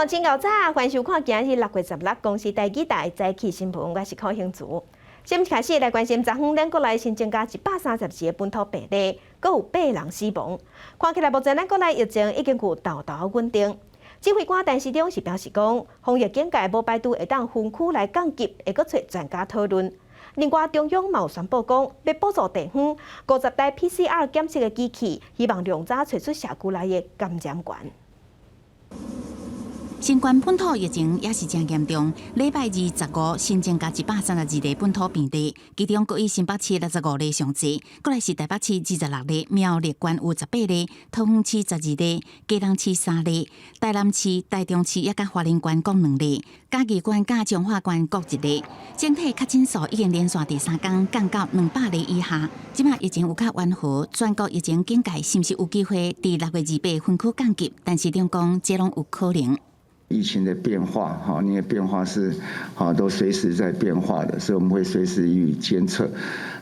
眾請𠢕早，歡迎收看今日6月16公視台語台早起新聞，我是柯興祖。先開始來關心，昨昏咱國內新增加132個本土病例，閣有八人死亡。看起來目前咱國內疫情已經有沓沓穩定。指揮官陳時中是表示講，防疫警戒無排除會當分區來降級，會閣揣專家討論。另外，中央嘛有宣布講，欲補助地方50台 PCR 檢測的機器，希望量早揣出社區內的感染源。新冠本土疫情也是誠嚴重，禮拜二十五新增加132例本土病例，其中閣以新北市65例上濟，過來是台北市26例，苗栗縣有18例，桃園市12例，基隆市三例，台南市、台中市也佮花蓮縣各兩例，嘉義縣佮彰化縣各一例。整體確診數已經連續第三工降到200例以下。這馬疫情有較緩和，全國疫情警戒是毋是有機會佇6月28分區降級？陳時中講，這攏有可能。疫情的變化，哈，因為變化是，哈，都隨時在變化的，所以我們會隨時予以監測。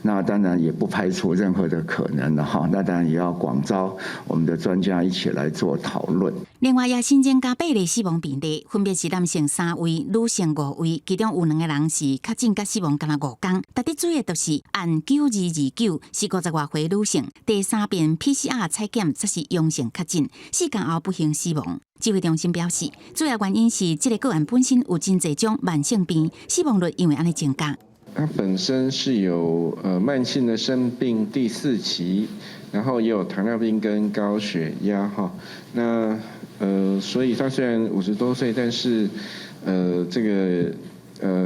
那當然也不排除任何的可能的，哈。那當然也要廣召我們的專家一起來做討論。另外，也新增加八例死亡病例，分別是男性三位、女性五位，其中有兩個人是確診佮死亡干焦5工。特別注意的就是按9229是50外歲女性，第三遍 PCR 採檢則是陽性確診，4工後不幸死亡。指揮中心表示，主要原因是這個個案本身有真濟種慢性病，死亡率因為按呢增加。他本身是有慢性的腎病第四期，然後也有糖尿病跟高血壓哈。那所以他雖然50多歲，但是這個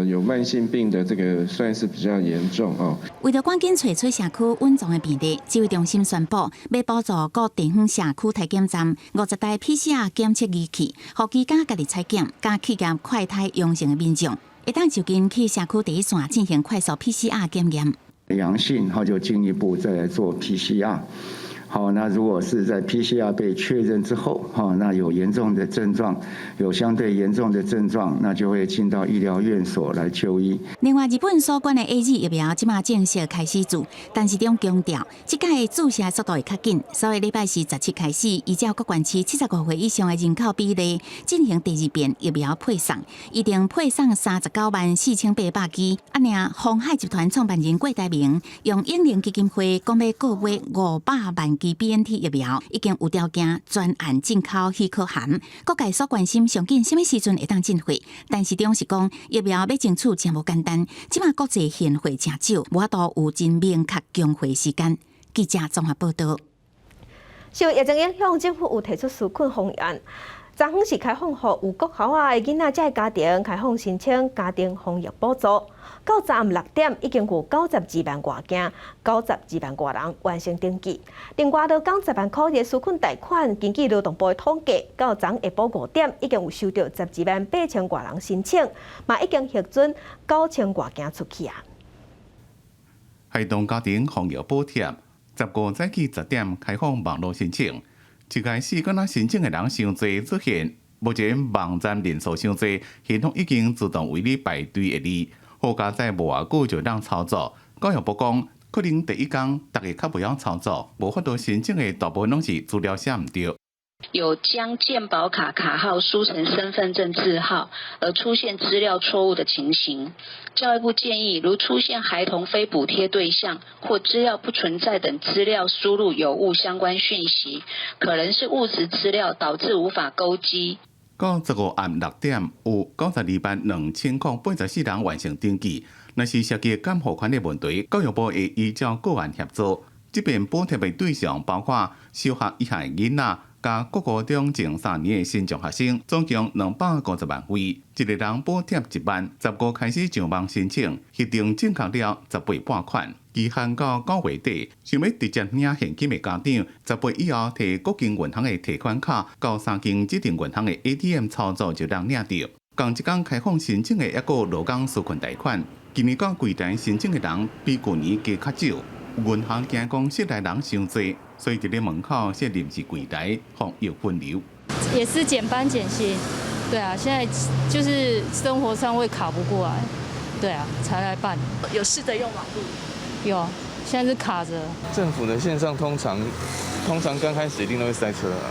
有慢性病的這個算是比較嚴重哦。為著趕緊揣出社區隱藏的病例，指揮中心宣布，欲補助各地方社區篩檢站50台 PCR 檢測儀器，予居家家己採檢，佮企業快篩陽性的民眾，會當就近去社區第一線進行快速 PCR 檢驗。陽性，他就進一步再來做 PCR。好，那如果是在 PCR 被確認之後，哈，那有嚴重的症狀，有相對嚴重的症狀，那就會進到醫療院所來就醫。另外，日本所管的 AZ 疫苗這馬正式開始注，陳時中強調，這擺注射速度會較緊，所以禮拜四十七開始，依照各縣市75歲以上的人口比例進行第二遍疫苗配送，預定配送39萬4800劑。啊，另鴻海集團創辦人郭台銘用永齡基金會講欲購買500萬劑 BNT 疫苗，已經有條件專案進口許可函。各界所關心上緊啥物時陣會當進貨，陳時中是講疫苗欲爭取誠無簡單，這馬國際現貨誠少，無法度有真明確供貨時間。記者綜合報道。受疫情影響，政府有提出紓困方案。昨昏是開放予有國校仔的囡仔，這个家庭開放申請家庭防疫補助。到昨暗6點，已經有92萬外件，92萬外人完成登記。另外，勞工10萬箍的紓困貸款，根據勞動部的統計，到昨下晡5點，已經有收到12萬8千外人申請，嘛已經核准9千外件出去啊。孩童家庭防疫補貼，15早起10點開放網路申請。一開始，敢若申請的人傷濟出現，目前網站人數傷濟，系統已經自動為你排隊的你，好佳哉無偌久就當操作。教育部講，可能第一工大家較袂曉操作，無法度申請的大部分攏是資料寫毋著。有將健保卡卡號輸成身份證字號而出現資料錯誤的情形，教育部建議，如出現孩童非補貼對象或資料不存在等資料輸入有誤相關訊息，可能是誤植資料導致無法勾稽。到15暗6點，有92萬2084人完成登記。若是涉及監護權的問題，教育部會依照個案協助。這遍補貼的對象包括小學以下的囡仔，佮國高中前3年的身障學生，總共250萬位，一個人補貼1萬。十五開始上網申請，核定正確了，十八撥款。期限到9月底，想欲直接領現金的家長，十八以後提各間銀行的提款卡，到三間指定銀行的 ATM 操作就通領著。仝一工開放申請的抑閣有勞工紓困貸款，今年到櫃台申請的人比舊年加較少。銀行驚講室內人傷濟，所以佇咧門口設臨時櫃台，防疫分流。也是減班減薪，對啊，現在就是生活上會卡不過來，對啊，才來辦。有試著用網路？有，現在是卡著。政府的線上通常剛開始一定都會塞車啊。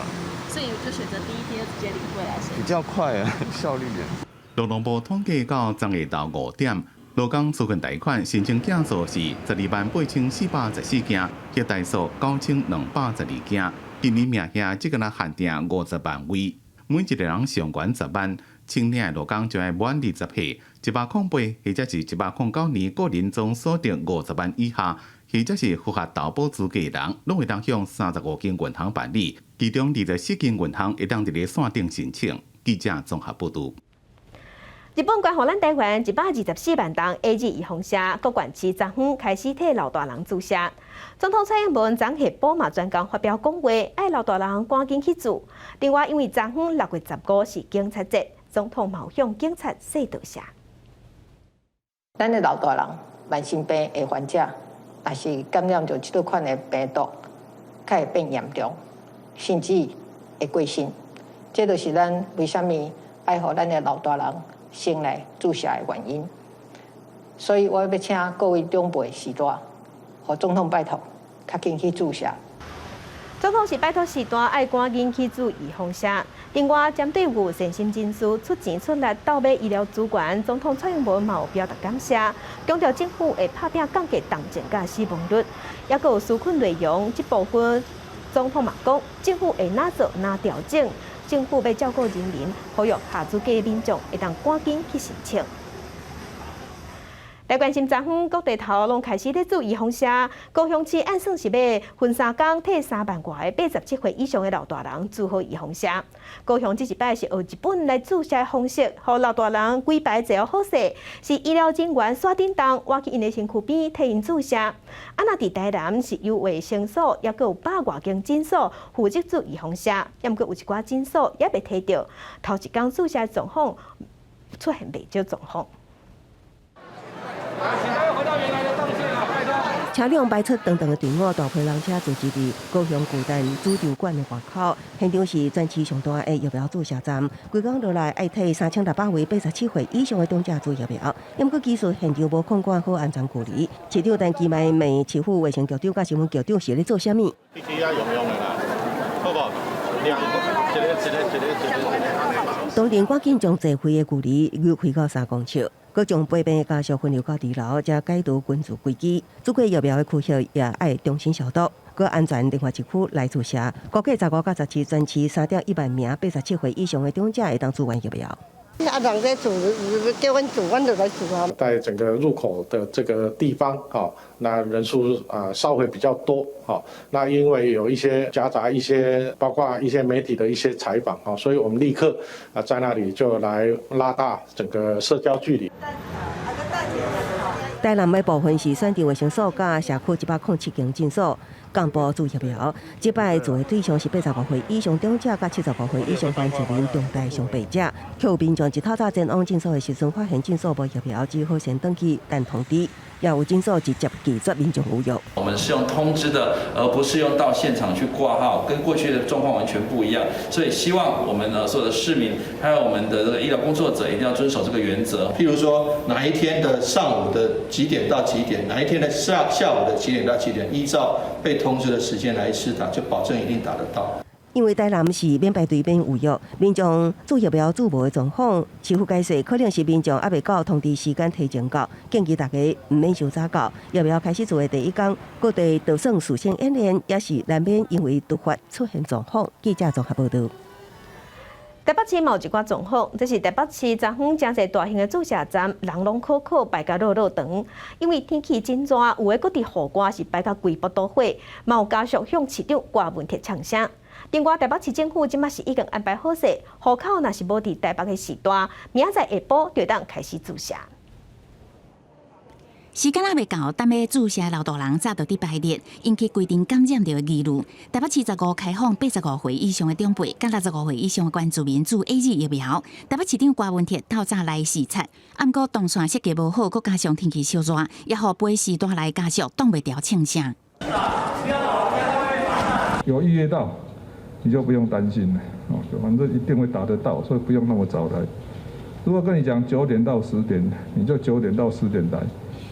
所以就選擇第一天就直接領過來。比較快啊，效率點。勞動部統計到昨下晝5點，勞工紓困貸款申請件數是128,414件，核台數9212件。今年名額只敢若限定50萬位，每一個人上懸10萬，申領的勞工就愛滿20歲，108或者是109年個人總所得50萬以下，或者是符合投保資格的人，攏會當向35間銀行辦理，其中24間銀行會當佇咧線頂申請。記者綜合報導。日本關予咱台灣124萬劑 AZ 預防射，各縣市昨昏開始替老大人注射。總統蔡英文昨下晡嘛專工發表講話，愛老大人趕緊去注。另外，因為昨昏6月15是警察節，總統嘛向警察說多謝。咱的老大人慢性病的患者，若是感染著這款的病毒，較會變嚴重，甚至會過身。這就是咱為啥物愛予咱的老大人先來注射的原因。所以我欲請各位長輩序大，予總統拜託，較緊去注射。總統是拜託序大愛趕緊去注預防射。另外，針對有善心人士出錢出力鬥買醫療資源，總統蔡英文嘛有表達感謝，強調政府會拍拚降低重症佮死亡率，抑閣有紓困內容這部分，總統嘛講，政府會哪做哪調整，政府欲照顧人民，呼籲合資格民眾會當趕緊去申請。來關心昨昏各地頭攏開始咧注預防射，高雄市按算是欲分3工替3萬外个87歲以上的老大人注好預防射。高雄這一擺是學日本來注射的方式，予老大人規排坐好勢，是醫療人員煞頂動，倚去𪜶的身軀邊替𪜶注射。啊，若佇台南是由衛生所，抑閣有百外間診所負責注預防射，抑毋過有一寡診所猶未提著，頭一工注射狀況出現袂少狀況。車輛排出長長的隊伍，大批人車聚集佇高雄巨蛋主場館的外口。現場是全市上大的疫苗注射站，規工落來愛替3600位87歲以上的長者注疫苗。毋過技術現場無控管好安全距離。市長陳其邁問市府衛生局長佮新聞局長是咧做啥物？你去遐用用的啦，好無？兩個，一個一個一個一個。當陣趕緊將座位的距離留開到3公尺。閣將陪病的家屬分流到二樓，才解除群聚危機。注過疫苗的區域也愛重新消毒，閣安全另外一區來注射。估計15佮17，全市3.1萬名87歲以上的長者會當注完疫苗。啊，人在注，叫阮注，阮就來注啊。在整個入口的這個地方，那人數啊稍微比較多，那因為有一些夾雜一些，包括一些媒體的一些採訪，所以我們立刻啊在那裡就來拉大整個社交距離。台南的部分是選佇衛生所佮社區107間診所共步注疫苗。這擺注的對象是85歲以上長者佮75歲以上關節民重大傷病者。有民眾一透早前往診所的時陣，發現診所無疫苗，只好先轉去等通知。也有診所直接拒絕民眾預約。我們是用通知的，而不是用到現場去掛號，跟過去的狀況完全不一樣。所以希望我們所有的市民，還有我們的這個醫療工作者，一定要遵守這個原則。譬如說，哪一天的上午的幾點到幾點，哪一天的下午的幾點到幾點，依照被通知的時間來施打，就保證一定打得到。因為台南是免排隊免預約，民眾注疫苗注無的狀況，市府解釋可能是民眾猶未到通知時間提前到，建議大家毋免傷早到。疫苗開始注的第一工，各地就算事先演練，也是難免因為突發出現狀況。記者綜合報導。台北市嘛有一寡狀況，這是台北市昨昏誠濟大型的注射站，人攏可可排甲落落長，因為天氣真熱，有的閣佇雨外是排甲規腹都火，嘛有家屬向市長郭文鐵嗆聲。另外，台北市政府這馬是已經安排好勢，戶口若是無佇台北的序大，明仔載下晡就當開始注射。時間猶未到，等欲注射老大人早就佇排列，引起規陣感染著的疑慮。台北市15開放85歲以上的長輩，佮65歲以上的原住民注 AZ 疫苗。台北市長郭文鐵透早來視察，毋過動線設計無好，閣加上天氣燒熱，也予陪序大來家屬擋袂牢嗆聲。有預約到，你就不用擔心了，哦，反正一定會打得到，所以不用那麼早來。如果跟你講9點到10點，你就9點到10點來。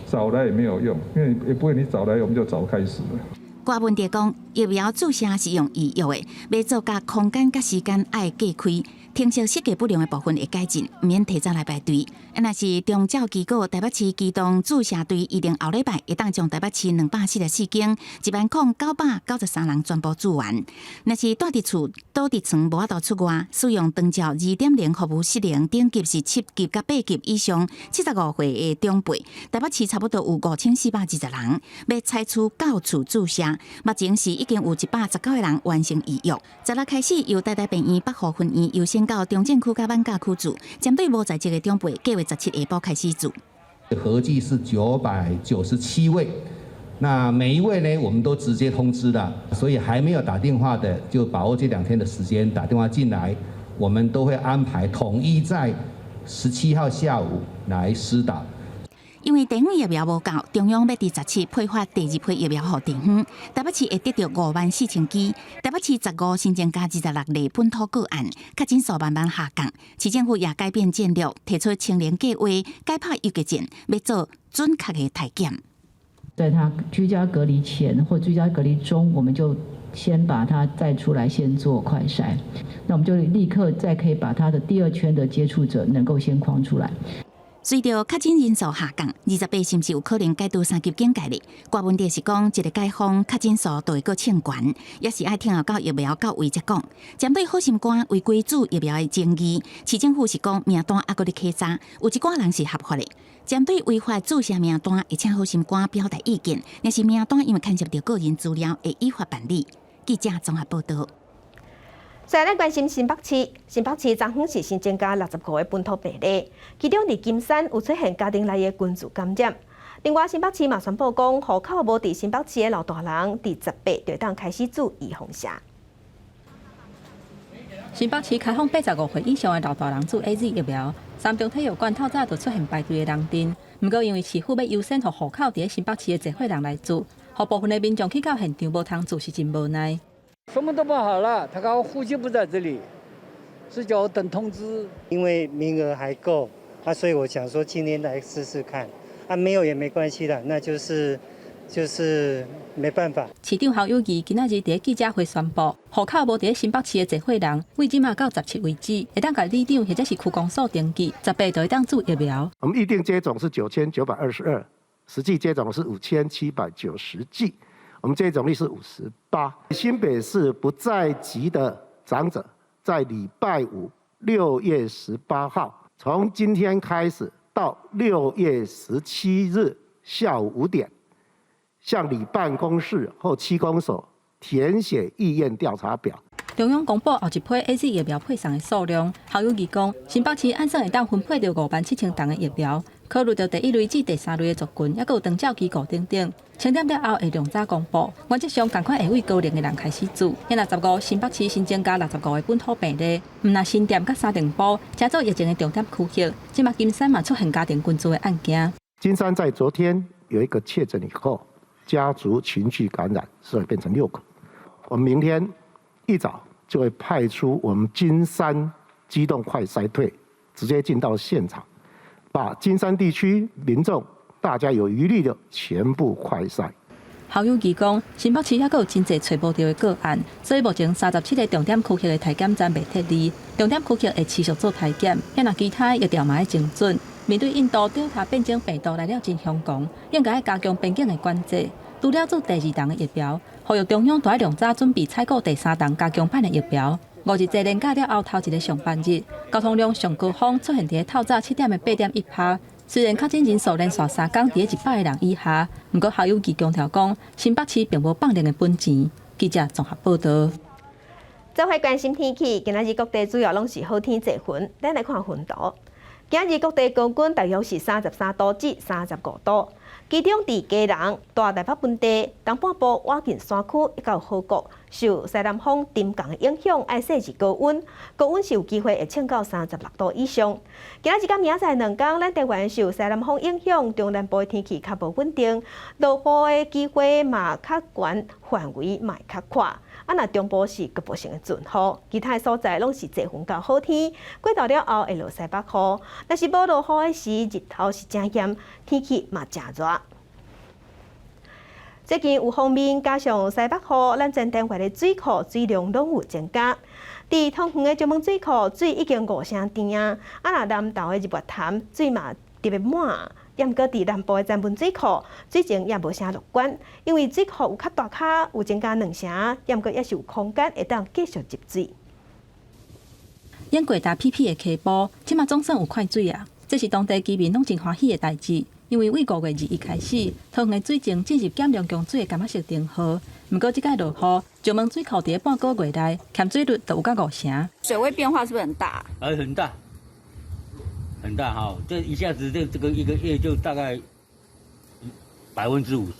早來也沒有用，因為也不會你早來，我們就早開始了。郭文哲講，疫苗注射是用預約的，欲做佮空間佮時間愛隔開。聽說設計不良的部分會改進，毋免提早來排隊。若是長照機構台北市機動注射隊，預定後禮拜會當將台北市244間10,993人全部注完。若是蹛佇厝倒佇床無法度出外，使用長照2.0服務失能等級是7級佮8級以上75歲的長輩，台北市差不多有5420人，欲採取到厝注射，目前是已經有119個人完成預約。16開始由台大病院北湖分院優先到中正區佮艋舺區注，針對無在籍的長輩，計劃17下晡開始注。合計是997位，那每一位呢，我們都直接通知了，所以還沒有打電話的，就把握這2天的時間打電話進來，我們都會安排統一在17號下午來施打。因為地方疫苗無夠，中央欲佇17配發第二批疫苗予地方。台北市會得著54,000劑。台北市15新增加26例本土個案，確診數慢慢下降。市政府也改變戰略，提出清零計劃，改拍游擊戰，欲做準確的篩檢。在他居家隔離前或居家隔離中，我們就先把他帶出來，先做快篩。那我們就立刻再可以把他的第二圈的接觸者能夠先框出來。隨著確診人數下降，28是毋是有可能解除三級警戒咧？郭文哲是講，一个解封，確診數就會閣衝懸，也是愛等候到疫苗到位才講。針對好心肝違規注疫苗的爭議，市政府是講名單猶閣咧稽查，有一寡人是合法的。針對違法注射名單，會請好心肝表達意見，若是名單因為牽涉著個人資料，會依法辦理。記者綜合報道。再來關心新北市，新北市昨昏是新增加65個本土病例，其中佇金山有出現家庭內的群聚感染。另外，新北市嘛宣布講，戶口無佇新北市的老大人，佇18就當開始注預防射。新北市開放85歲以上的老大人注 AZ 疫苗，三重體育館透早就出現排隊的人陣。毋過因為市府欲優先予戶口佇新北市的濟歲人來注，予部分的民眾去到現場無通注是真無奈。什麼都辦好了，他講戶籍不在這裡，是叫我等通知。因為名額還夠，啊，所以我想說今天來試試看，啊，沒有也沒關係的，那就是沒辦法。市長侯友宜今仔日佇記者會宣布，戶口無佇新北市的濟歲人，對這馬到十七為止，會當共里長或者是區公所登記，十八就會當注疫苗。我們預定接種是9922，實際接種是5790劑。我們接種率是58。新北市不在籍的長者，在禮拜五6月18號，從今天開始到6月17日下午5點，向里辦公室或區公所填寫意願調查表。中央公布後一批 AZ 疫苗配送的數量，侯友宜講，新北市按算會當分配著57,000筒的疫苗，考慮著第一類至第三類的族群，猶閣有長照機構等等。清點了後會量早公布，原則上仝款會對高齡的人開始注。現在15，新北市新增加65個本土病例，毋但新店佮三重埔，成做疫情的重點區域。這馬金山嘛出現家庭群聚的案件。金山在昨天有一個確診以後，家族群聚感染，所以變成6個。我們明天一早就會派出我們金山機動快篩隊，直接進到現場，把金山地區民眾大家有疑慮的全部快篩。侯友宜講，新北市猶閣有真濟揣無著的個案，所以目前37個重點區域的篩檢站袂撤離，重點區域會持續做篩檢，若其他疫調嘛愛精準。面對印度德爾塔變種病毒來了真兇狂，應該加強邊境的管制。除了注第二筒的疫苗，呼籲中央著愛量早準備採購第三筒加強版的疫苗。五日濟連假了後頭一个上班日，交通量上高峰出現佇透早7點的8.1趴。雖然確診人數連續3工佇100個人以下，毋過侯友宜強調講，新北市並無放任的本錢。記者綜合報道。做伙關心天氣，今仔日各地主要攏是好天濟雲，咱來看雲圖。今日各地高溫大約是33度至35度，其中佇基隆、大台北盆地、東半部倚近山區以及河谷，受西南風沉降的影響，愛設置高溫，高溫是有機會會衝到36度以上。今仔日佮明仔載兩工，咱台灣受西南風影響，中南部的天氣較無穩定，落雨的機會嘛較懸，範圍嘛會較闊。啊，若中部是局部性的陣雨，其他的所在攏是濟雲佮好天。過晝了後會落西北雨，若是無落雨的時，日頭是誠炎，天氣嘛誠熱。最近有鋒面加上西北雨，咱全台灣的水庫水量攏有增加。佇桃園的石門水庫水已經五成甜啊，啊若南投的日月潭水嘛特別滿。毋過佇南部的曾文水庫水情也無啥樂觀，因為水庫有較大跤，有增加兩成，毋過也是有空間會當繼續入水。淹過焦敝敝的溪埔，這馬總算有快水啊！這是當地居民攏真歡喜的代誌，因為對5月21開始，桃園的水情進入減量供水的柑仔色燈號。毋過這擺落雨，石門水庫佇半個月內欠水率就有到五成。水位變化是不是很大？很大，很大哈！這一下子這個一個月就大概50%了。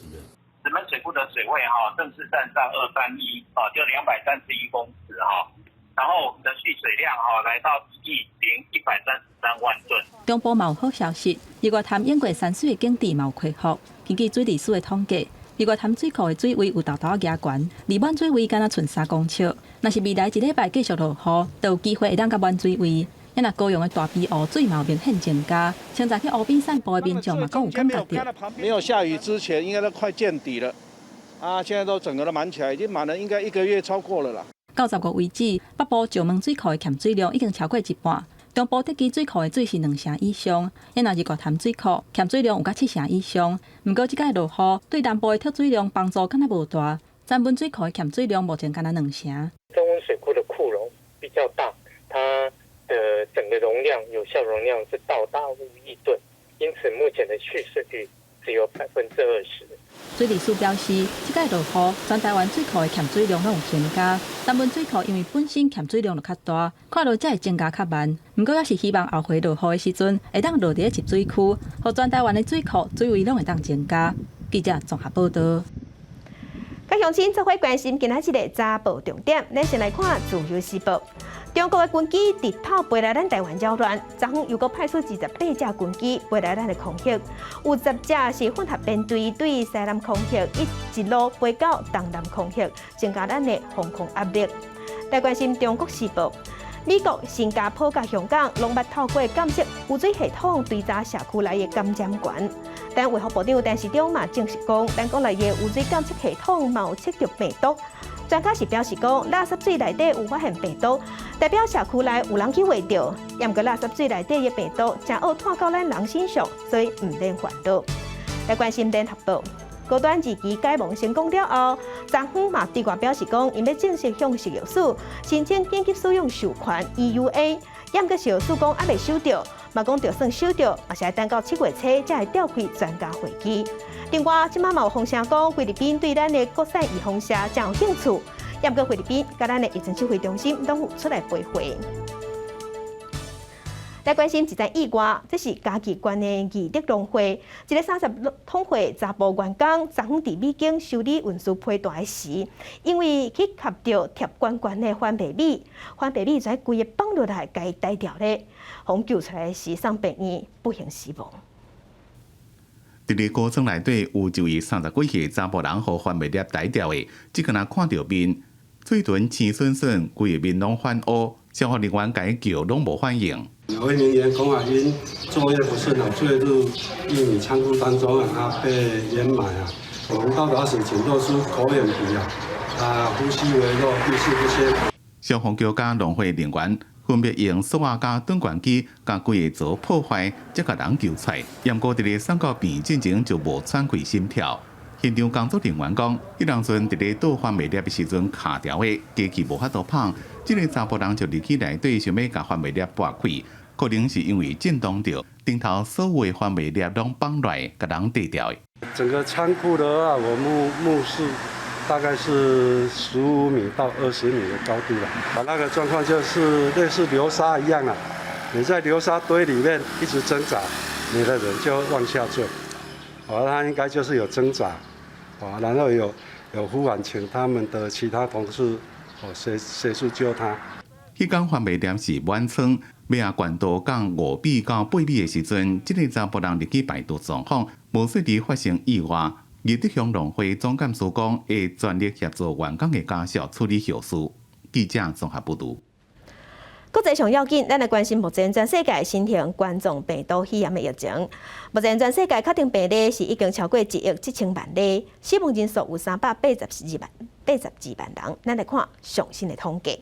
石門水庫的水位哈，正式站上231啊，就231公尺哈。然後我們的蓄水量哈，來到1億0133萬噸。中部嘛有好消息，日月潭淹過山水的景致嘛有恢復。根據水利署的統計，日月潭水庫的水位有沓沓仔加懸，離滿水位敢若賰3公尺。若是未來一禮拜繼續落雨，就有機會會當共滿水位。啊若高雄的大埤湖水嘛有明顯增加，清早去湖邊散步的民眾嘛閣有感覺著。沒有下雨之前，應該都快見底了。啊，現在都整個都滿起來，已經滿了，應該一個月超過了啦。到15為止，北部石門水庫的欠水量已經超過一半，中部竹崎水庫的水是兩成以上，啊若日月潭水庫欠水量有到七成以上。毋過這擺落雨對南部的蓄水量幫助敢若無大，曾文水庫的欠水量目前敢若兩成。曾文水庫的庫容比較大，它的整個容量有效容量是到達5億噸，因此目前的蓄水率只有20%。水利署表示，這擺落雨，全台灣水庫的欠水量攏有增加。曾文水庫因為本身欠水量就較大，看落才會增加較慢。毋過也是希望後回落雨的時陣，會當落佇咧集水區，予全台灣的水庫水位攏會當增加。記者綜合報導。佮鄉親做伙關心今仔日的早報重點，咱先來看《自由時報》。中國的軍機直透飛來咱台灣擾亂，昨昏又閣派出28架軍機飛來咱的空域，有10隻是混合編隊對西南空域一路飛到東南空域，增加咱的防空壓力。來關心中國時報，美國、新加坡佮香港攏捌透過監測污水系統追查社區內的感染源，但衛福部長陳時中嘛證實講，咱國內的污水監測系統嘛有測著病毒。專家是表示講，垃圾水內底有發現病毒，代表社區內有人去畫著。毋過垃圾水內底的病毒誠惡湠到咱人身上，所以毋免煩惱。來關心聯合報，高端二期解盲成功了後，昨昏嘛對外表示講，𪜶欲正式向食藥署申請緊急使用授權 EUA。毋過食藥署講猶未收著，嘛講就算收著，嘛是愛等到7月初才會召開專家會議。另外，這馬嘛有風聲講，菲律賓對咱的國產預防射誠有興趣，毋過菲律賓佮咱的疫情指揮中心攏有出來陪會。來關心一則意外，這是嘉義縣的義德農會，一个30歲查埔員工，昨昏佇美景修理運輸皮帶時，因為去磕著疊懸懸的番麥米，番麥米就規个放落來，共伊刣著咧，予救出來時送病院，不幸死亡。佇咧高倉內底有一位30幾歲查埔人，予番麥粒刣著的，只敢若看著面，喙唇青筍筍，規个面攏泛烏，消防人員共伊叫攏無反應。有一名員工啊，因作業不慎啊，墜入玉米倉庫當中啊，被掩埋啊。我們到達時，僅露出口眼鼻啊，啊，呼吸微弱，意識不清。消防局佮農會人員分別用索仔佮鑽管機，共規个槽破壞，才共人救出來。毋過佇咧送到病院進前就無喘氣心跳。現場工作人員講，彼當陣佇咧倒番麥粒的時陣卡著的，機器無法度放，這个查埔人就入去內底想欲共番麥粒撥開，可能是因為震動著，頂頭所有的番麥粒攏放落來，共人綴著的。整個倉庫的話，我目視大概是15米到20米的高度了。啊，那個狀況就是類似流沙一樣啊，你在流沙堆裡面一直掙扎，你的人就往下墜。啊，他應該就是有掙扎，啊，然後有呼喊請他們的其他同事哦協助救他。彼工番麥粒是滿倉，尾仔懸度降5米到8米的時陣，這个查埔人入去排除狀況，無細膩發生意外。義德鄉農會總幹事講，會全力協助員工的家屬處理後事。記者綜合報導。國際上要緊，咱來關心目前全世界新型冠狀病毒肺炎的疫情。目前全世界確定病例是已經超過1億7千萬例，死亡人數有382萬人。咱來看上新的統計。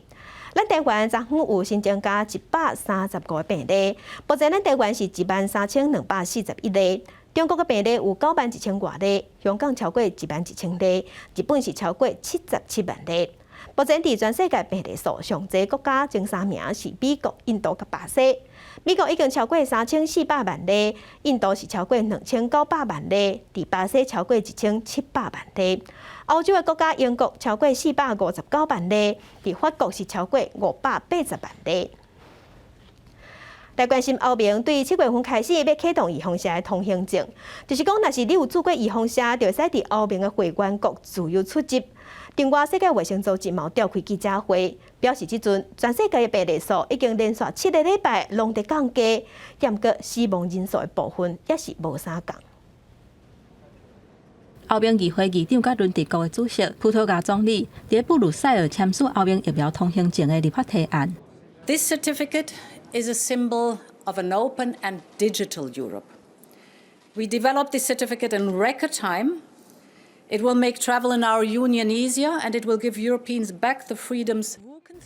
咱台灣昨昏有新增加135個病例，目前咱台灣是13,241例。中國的病例有91,000外例，香港超過11,000例，日本是超過77萬例。目前佇全世界病例數上濟國家前三名是美國、印度佮巴西。美國已經超過3400萬例，印度是超過2900萬例，佇巴西超過1700萬例。歐洲的國家英國超過459萬例，佇法國是超過580萬例。來關心歐盟對7月份開始欲啟動預防射的通行證，就是講，若是你有注過預防射，就會使佇歐盟的會員國自由出入。另外，世界衛生組織嘛召開記者會，表示這陣全世界的病例數已經連續7個禮拜攏佇降低，毋過死亡人數的部分也是無啥仝。歐盟議會議長佮輪值國的主席葡萄牙總理佇布魯塞爾簽署歐盟疫苗通行證的立法提案。 This certificate is a symbol of an open and digital Europe. We developed this certificate in record time. It will make travel in our union easier and it will give Europeans back the freedoms.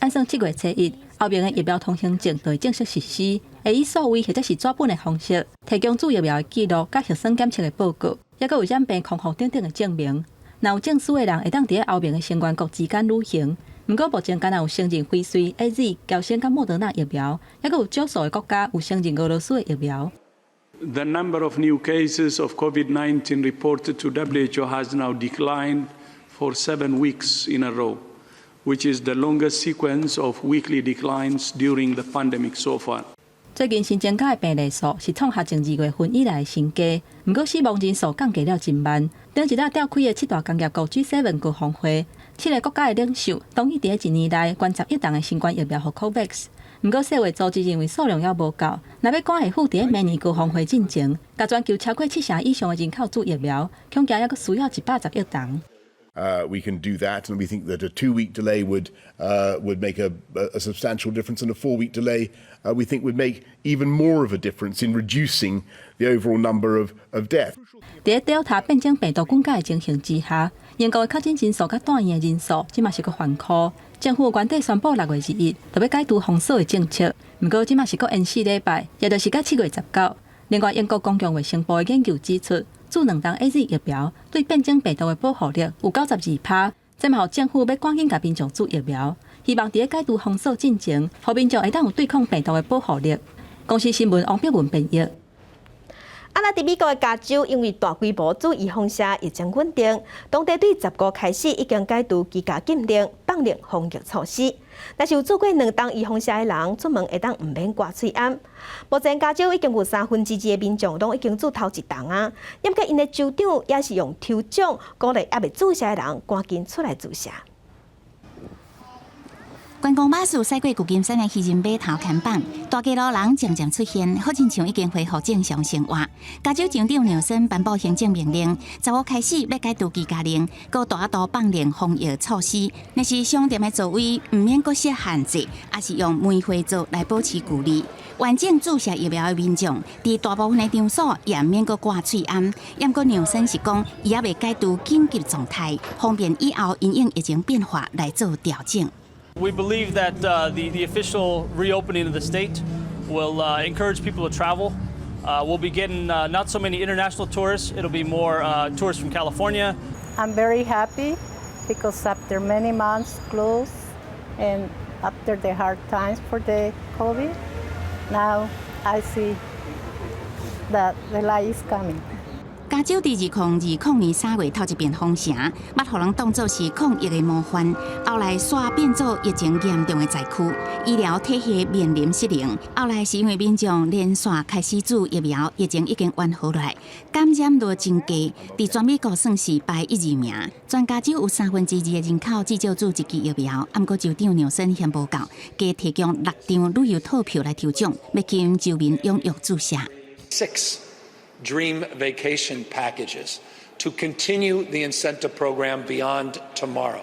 按算7月初1，歐盟的疫苗通行證就會正式實施，會以數位或者是紙本的方式提供注疫苗的記錄、佮核酸檢測的報告，抑閣有染病康復等等的證明。若有證書的人會當佇歐盟的成員國之間旅行。毋過目前敢若有承認輝瑞、AZ、嬌生佮莫德納疫苗，抑閣有少數的國家有承認俄羅斯的疫苗。 The number of new cases of COVID-19 reported to WHO has now declined for 7 weeks in a row, which is the longest sequence of weekly declines during the pandemic so far. 最近新增加的病例數是創下自2月份以來的新低，毋過死亡人數降低了真慢。頂一日召開的七大工業國 G7 高峰會，七个國家的領袖同意佇一年內捐10億劑的新冠疫苗予 COVAX。毋過世衛組織認為數量猶無夠，若欲趕會赴佇明年高峰會進前，共全球超過七成以上的人口注疫苗，恐驚猶閣需要110億劑。 We can do that, and we think that a 2-week delay would make a substantial difference, and a 4-week delay we think would make even more of a difference in reducing the overall number of deaths. 佇 Delta 變種病毒滾起的情形之下，英國的確診人數佮住院的人數，這馬是閣翻箍。政府原底宣布6月21就欲解除封鎖的政策，毋過這馬是閣延4禮拜，也就是到7月19。另外，英國公共衛生部的研究指出，注兩劑 AZ 疫苗對變種病毒的保護力有92%，這嘛予政府欲趕緊共民眾注疫苗，希望佇解除封鎖進前，予民眾會當有對抗病毒的保護力。公視新聞王碧文編譯。啊，那佇美國的加州，因為大規模注預防射疫情穩定，當地對15開始已經解除居家禁令，放寬防疫措施。若是有注過兩劑預防射的人，出門會當毋免掛喙罨。目前加州已經有2/3的民眾攏已經注頭一針啊，毋過𪜶的州長也是用抽獎鼓勵猶未注射的人趕緊出來注射。觀光巴士駛過舊金山的漁人碼頭牽放，大街路人漸漸出現，好親像已經恢復正常生活。加州州長紐森頒布行政命令，15開始欲解除居家令，閣大度放寬防疫措施。若是商店的座位毋免閣設限制，抑是用梅花座來保持距離。完整注射疫苗的民眾，佇大部分的場所也毋免閣掛喙罨。毋過紐森是講，伊猶未解除緊急狀態，方便以後因應疫情變化來做調整。 We believe that the official reopening of the state will encourage people to travel. We'll be getting not so many international tourists. It'll be more tourists from California. I'm very happy because after many months closed and after the hard times for the COVID, now I see that the light is coming. 加州佇2020年3月頭一遍封城，捌予人當做是抗疫的模範，後來煞變做疫情嚴重的災區，醫療體系面臨失靈。後來是因為民眾連續開始注疫苗，疫情已經緩和落來，感染率真低，佇全美國算是排一二名。全加州有2/3的人口至少注一劑疫苗，毋過州長紐森嫌無夠，加提供六張旅遊套票來抽獎，欲吸引州民踴躍注射。 Six dream vacation packages to continue the incentive program beyond tomorrow.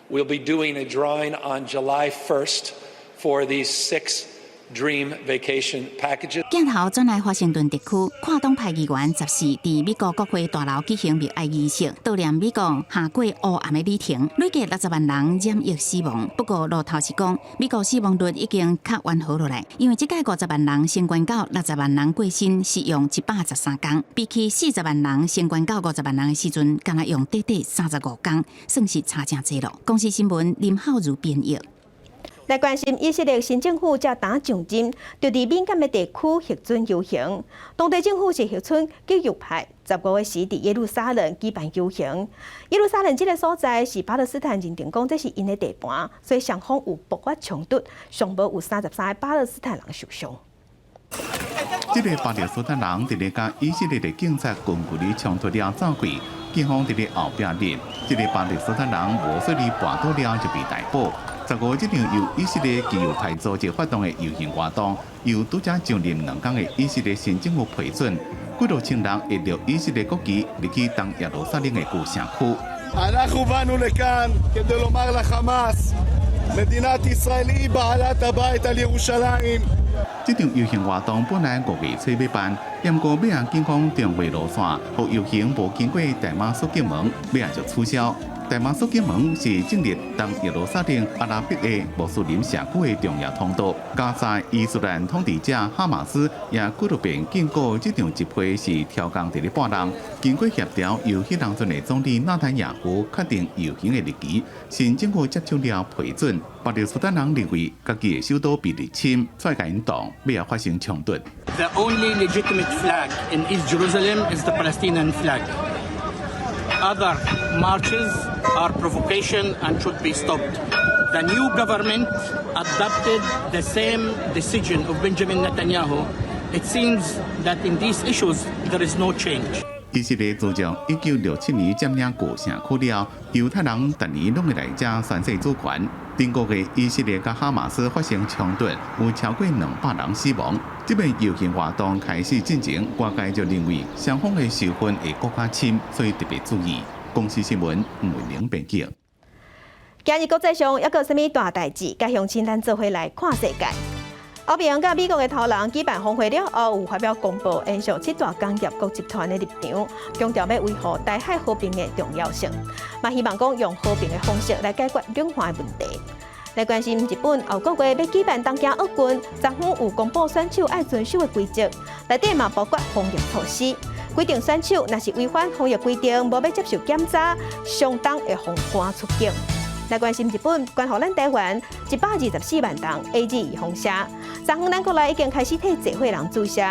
We'll be doing a drawing on July 1st for these six Dream Vacation packages. 鏡頭轉來華盛頓特區，跨黨派議員14佇美國國會大樓舉行默哀儀式，悼念美國下過烏暗的旅程，累計60萬人染疫死亡。不過路透是講，美國死亡率已經較緩和落來，因為這屆50萬人新冠到60萬人過身是用113工，比起40萬人新冠到50萬人的時陣，敢若用短短35工，算是差誠濟囉。公視新聞林浩如編譯。來關心以色列新政府才剛上任，就佇敏感的地區核准遊行。當地政府是核准極右派15時佇耶路撒冷舉辦遊行。耶路撒冷這个所在是巴勒斯坦認定講這是𪜶的地盤，所以雙方有爆發衝突，上無有33個巴勒斯坦人受傷。這个巴勒斯坦人佇咧佮以色列的警察近距離衝突了走開，警方佇咧後壁掠。這个巴勒斯坦人無小心跋倒了就被逮捕。15這場由以色列極右派組織發動的遊行活動，由拄才上任2工的以色列新政府批准，幾若千人攜著以色列國旗入去東耶路撒冷的舊城區。 אנחנו באנו לכאן כדי לומר לחמאס, מדינת ישראל היא בעלת הבית על ירושלים. 這場遊行活動本來5月初欲辦，毋過尾仔警方中斷路線，予遊行無經過大馬士革門，尾仔就取消。大馬士革門是進入東耶路撒冷阿拉伯的穆斯林社區的重要通道。加沙伊斯蘭統治者哈馬斯也幾落遍警告，這場集會是挑工佇咧叛亂。經過協調，由彼當陣的總理納坦雅胡確定遊行的日期，新政府接受了批准。巴勒斯坦人認為家己的首都被入侵，出來共𪜶擋，尾仔發生衝突。 The only legitimate flag in East Jerusalem is the Palestinian flag. Other marches are provocation and should be stopped. The new government adopted the same decision of Benjamin Netanyahu. It seems that in these issues there is no change. 以色列自從1967年佔領舊城區了，猶太人逐年攏會來遮宣誓主權。頂個月以色列佮哈馬斯發生衝突，有超過200人死亡。這擺遊行活動開始進前，外界就認為雙方的仇恨會閣較深，所以特別注意。公視新聞吳偉玲編輯。今日國際上猶閣有啥物大代誌？佮鄉親咱做伙來看世界。歐盟佮美國的頭人舉辦峰會了後，有發表公報，延續七大工業國集團的立場，強調欲維護台海和平的重要性，嘛希望講用和平的方式來解決兩岸的問題。來關心日本後個月欲舉辦東京奧運，昨昏有公布選手愛遵守的規則，內底嘛包括防疫措施，規定選手若是違反防疫規定，無欲接受檢查，相當會予趕出境。來關心日本，關乎咱台灣124萬人 AZ 預防射，昨昏咱國內已經開始替濟歲人注射。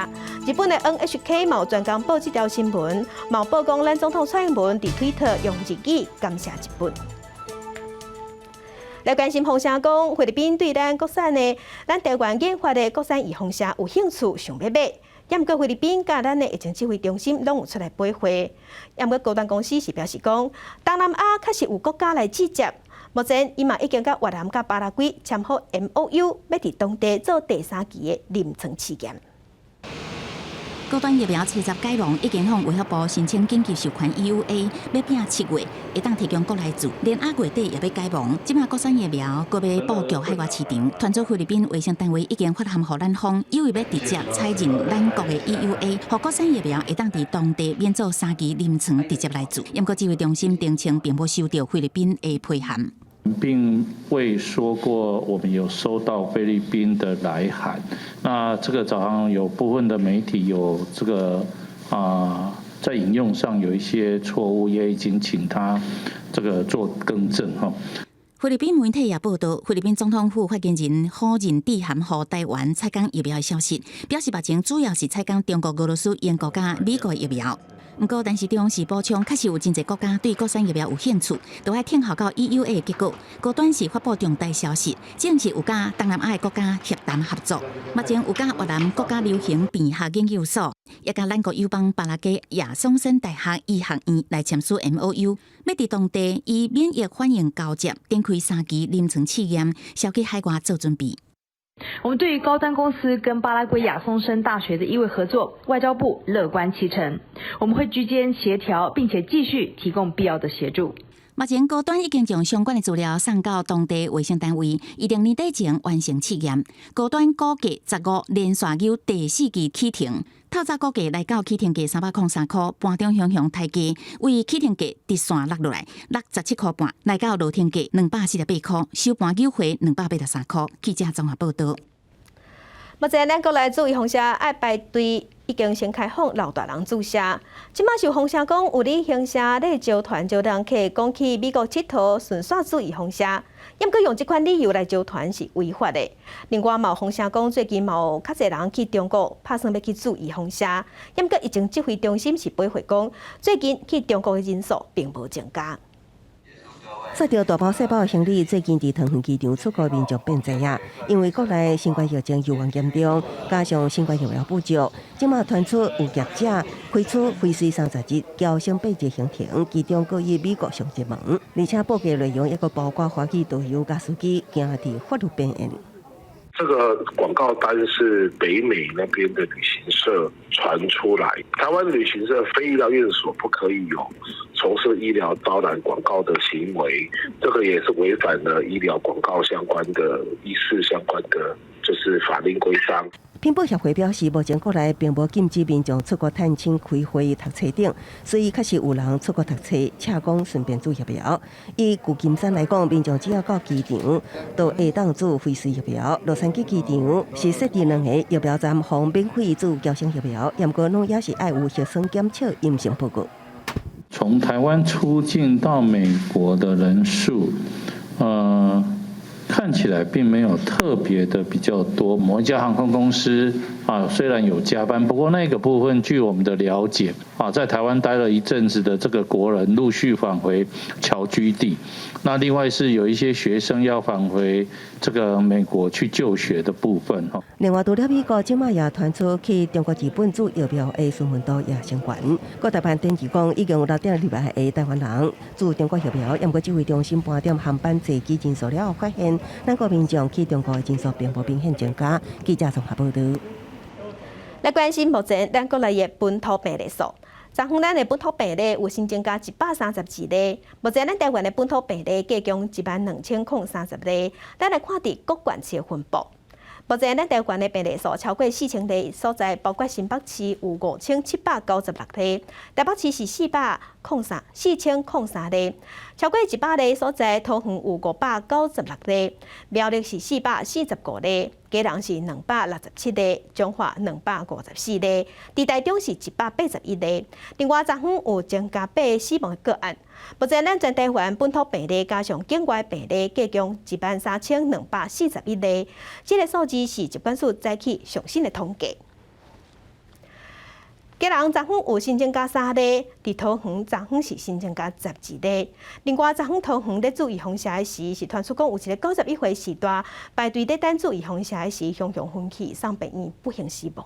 日本的 NHK 嘛專工報這條新聞，嘛報講咱總統蔡英文佇推特用日語感謝日本。來關心風聲講，菲律賓對咱國產的、咱台灣研發的國產預防射有興趣，想欲買。毋過菲律賓佮咱的疫情指揮中心攏有出來陪會。毋過高端公司是表示講，東南亞確實有國家來拒接。目前，伊嘛已經佮越南佮巴拉圭簽好 MOU，欲佇當地做第三期的臨床試驗。高端疫苗初十解盲，已經向衛福部申請緊急授權 EUA，欲拼7月會當提供國內注，連亞月底也欲解盲。這馬國產疫苗閣欲布局海外市場，傳出菲律賓衛生單位已經發函予咱方，有意欲直接採認咱國的 EUA，予國產疫苗會當佇當地免做三期臨床直接來注。毋過指揮中心澄清，並無收到菲律賓的批函。並未說過我們有收到菲律賓的來函。那這個早上有部分的媒體有這個啊，在引用上有一些錯誤，也已經請他這個做更正哈。菲律賓媒體也報道，菲律賓總統府發言人否認致函予台灣採購疫苗的消息，表示目前主要是採購中國、俄羅斯、英國佮美國疫苗。毋過，陳時中是補充，確實有真濟國家對國產疫苗有興趣，都愛等候到 EUA 的結果。高端是發布重大消息，證實有佮東南亞的國家協談合作。目前有佮越南國家流行病學研究所，也佮咱國友邦巴拉圭亞松森大學醫學院來簽署 MOU，欲佇當地以免疫反應交接，展開三期臨床試驗，銷去海外做準備。我們對於高端公司跟巴拉圭亞松森大學的醫衛合作，外交部樂觀其成。我們會居間協調，並且繼續提供必要的協助。目前高端已經將相關的資料送到當地衛生單位，預定年底前完成試驗。高端估計15連續有第四季啟程，透早估計來到啟程價303塊，盤中向向抬價，為啟程價直線落落來，67塊半，來到落停價248塊，收盤扭回283塊。記者綜合報道。目前咱國內注預防射愛排隊已經先開放老大人注射。這馬是有風聲講有旅行社咧招團招人客，講去美國𨑨迌，順紲注預防射。毋過用這款理由來招團是違法的。另外嘛有風聲講最近嘛有較濟人去中國拍算欲去注預防射，毋過疫情指揮中心是回覆講，最近去中國的人數並無增加。提著大包細包的行李，最近佇桃園機場出國民眾變濟啊！因為國內新冠疫情猶原嚴重，加上新冠疫苗不足，這馬傳出有業者開出輝瑞30日、嬌生8日行程，其中閣以美國上熱門，而且報價內容抑閣包括華語導遊佮司機，驚佇法律邊緣。這個廣告單是北美那邊的旅行社傳出來，台灣旅行社非醫療院所不可以有從事醫療招攬廣告的行為，這個也是違反了醫療廣告相關的醫事相關的就是法令規章。品保協會表示，目前國內並無禁止民眾出國探親、開會、讀冊等，所以確實有人出國讀冊，且講順便注疫苗。以舊金山來講，民眾只要到機場，都會當注輝瑞疫苗。洛杉磯機場是設置兩個疫苗站，予免費注嬌生疫苗，毋過攏也是愛有核酸檢測陰性報告。從台灣出境到美國的人數，看起來並沒有特別的比較多。某一家航空公司啊，雖然有加班，不過那個部分據我們的了解啊，在台灣待了一陣子的這個國人陸續返回僑居地。那另外是有一些學生要返回這個美國去就學的部分。另外，除了美國，這馬也傳出去中國、日本注疫苗的詢問度也升懸。國台辦登記講，已經有6.2萬个台灣人注中國疫苗，毋過指揮中心盤點航班座機人數了後，發現咱國民眾去中國的人數並無明顯增加。記者綜合報道。來關心目前咱國內的本土病例數。昨昏咱的本土病例有新增加132例，目前咱台灣的本土病例計共1萬2030例。咱來看佇各縣市的分布。目前咱台灣的病例數超過4000例所在，包括新北市有5796例，台北市是403 4003例，超過100例所在，桃園有596例，苗栗是445例，基隆是267例，彰化254例，佇台中是181例。另外，昨昏有增加八个死亡的個案。目前咱全台灣本土病例加上境外病例，計共1萬3241例。這個數字是疾管署早起上新的統計。基隆昨昏有新增加三例，佇桃園昨昏是新增加12例。另外，昨昏桃園咧注預防射的時，是傳出講有一个91歲序大排隊咧等注預防射的時，雄雄昏去送病院不幸死亡。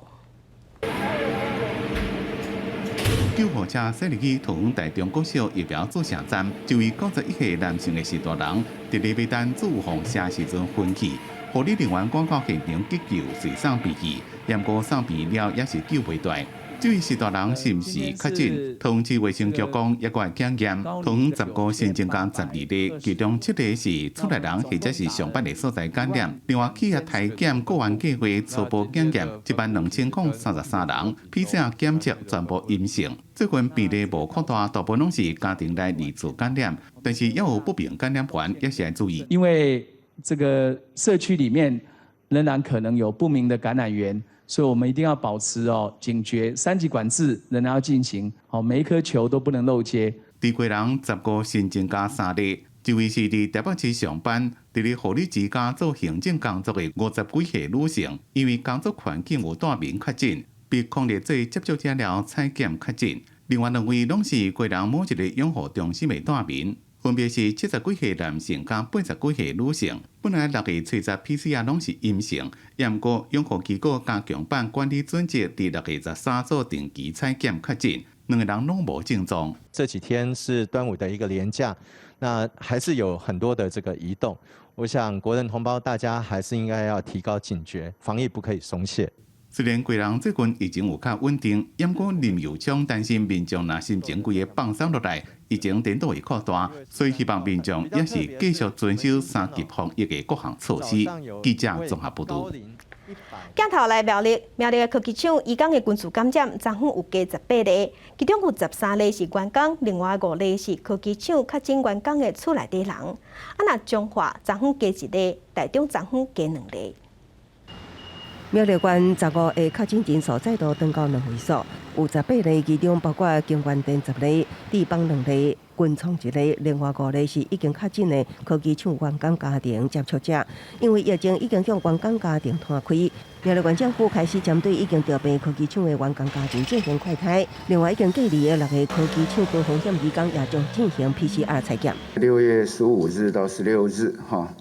救護車駛入去桃園大中國小疫苗注射站，一位91歲男性的序大人，佇咧欲等注預防射時陣昏去，護理人員趕到現場急救，隨送病院，毋過送病院了也是救袂斷。至於序大人是毋是確診，桃園市衛生局講猶閣愛檢驗。桃園15新增加12例，其中七例是厝內人或者是上班的所在感染。另外，企業體檢個案計劃初步檢驗1萬2033人，PCR 檢測全部陰性。最近病例無擴大，大部分攏是家庭內二次感染，但是也有不明感染源，也是愛注意。因為這個社區裡面仍然可能有不明的感染源。所以我們一定要保持哦警覺，三級管制仍然要進行，好，每一顆球都不能漏接。佇基隆15新增加三例，一位是佇台北市上班，佇咧護理之家做行政工作的50幾歲女性，因為工作環境有帶民確診，被匡列做接觸者了採檢確診。另外兩位攏是基隆某一個養護中心的住民。分別是70幾歲男性佮80幾歲女性，本來6月30 PCR 攏是陰性，毋過養護機構加強版管理準則，佇6月13做定期採檢確診，兩個人攏無症狀。這幾天是端午的一個連假，那還是有很多的這個移動。我想國人同胞大家還是應該要提高警覺，防疫不可以鬆懈。雖然基隆最近疫情有較穩定，毋過林右昌擔心民眾若心情規个放鬆落來，疫情顛倒會擴大，所以希望民眾也是繼續遵守三級防疫的各項措施。記者綜合報導。鏡頭來苗栗，苗栗的科技廠移工的群聚感染，昨昏有加18例，其中有13例是員工，另外5例是科技廠確診員工的厝內底人。啊，若彰化昨昏加1例，台中昨昏加2例。苗栗縣15个確診人數再度增到兩位數，有18例，其中包括京元電10例，智邦2例，群創1例，另外5例是已經確診的科技廠員工家庭接觸者。因為疫情已經向員工家庭攤開，苗栗縣政府開始針對已經著病科技廠的員工家庭進行快篩，另外已經隔離的6個科技廠高風險移工也將進行 PCR 採檢。6月15日到16日，哈，